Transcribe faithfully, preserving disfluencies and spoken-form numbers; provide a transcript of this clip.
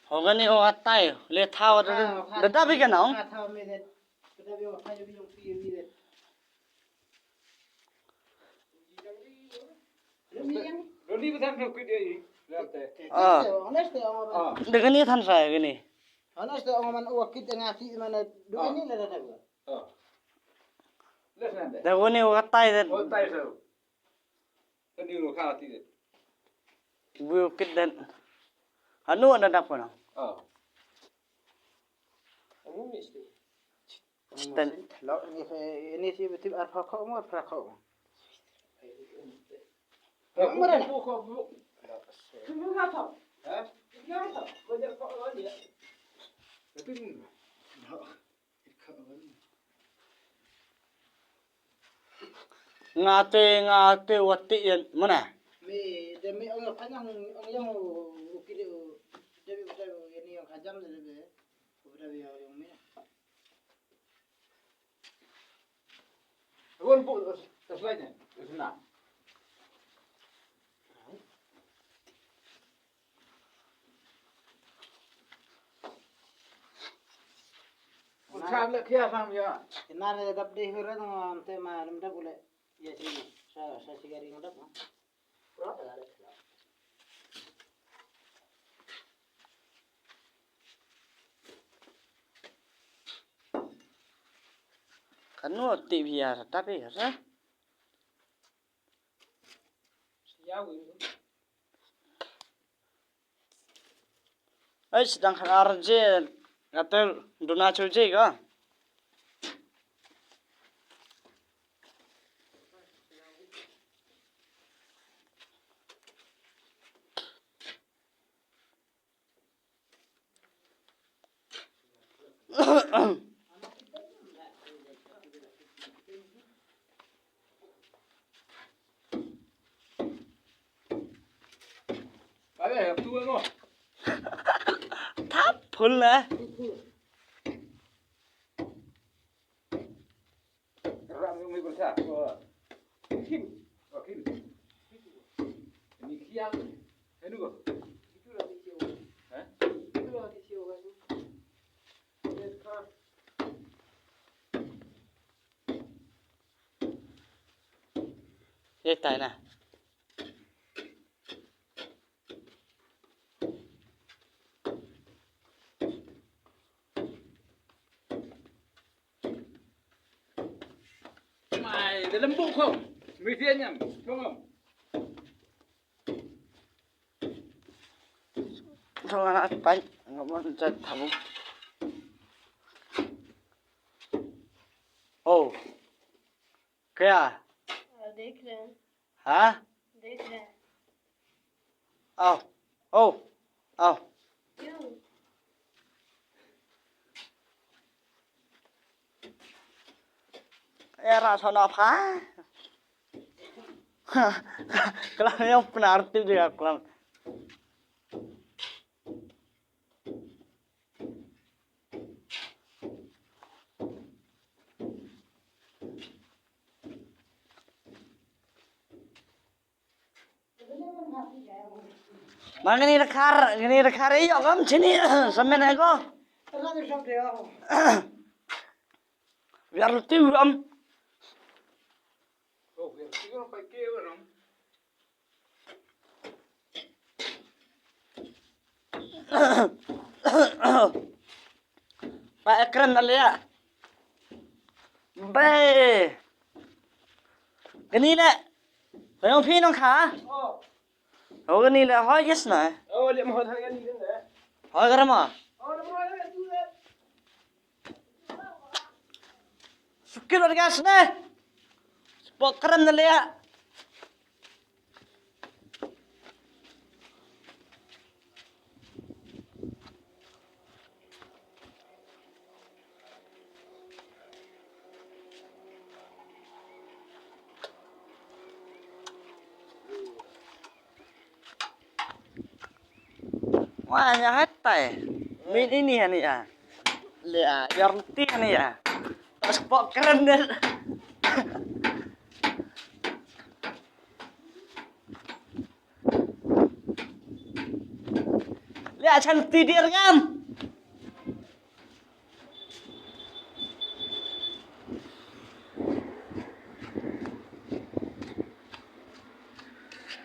Ho kane o atai le thaw da da bi ka nong. Ah. Da kane than sa kane. Da kane o atai da. Kani ru ka ti de. Bu kit den. Anu na dap kono. Oh. Anu ni sti. Sten. Lo ni ni si betul arfa ko mo arfa ko. Mana? Bu ko bu. Bu ka to. Ha? Bu ka to. Ko de ko lo ni. Betul. Nga te, nga te, wa te, yan, mana? Mi, de mi ong panyang, ong yang, u kiri, u, de mi, de mi, yani yang hajam, de mi, u de mi, yang mi. Wan bu, tas lain ya, tas na. Ina ne dap dei hura no am te ma nam dap ule. Ya sini sa sa sigari ngdap. Kanu ti biar tapi ya. Ai, sdang khan ar je, nga te duna chul je ka. Thap phul le. Ye tai na. Mai, dalam buku. Mesti nyam. Tolong. Thong anak pan, ngomong chat tabu. Oh. Kaya. Ah, देख रहे हैं। Ha? देख रहे हैं। Au. Oh. Au. क्यों? Era sono apa? Klam yang penarti dia klam. Ma ngani rakhar, ngani rakhar ïoh kam chini samen ko. Biar lu tiu am. Ba ekran na leh. Ba. Kani leh. Ba yong phi nong kha. Oh kani leh hoi yes na. Oh leh mo hoi kani leh. Hoi kara ma. Sukir warga sini. Spot keren na leh. Wah, nya hatai. Min ini hani ya. Le ya, yarti hani ya. Pas pok keren deh. Dak chanti dir ngam.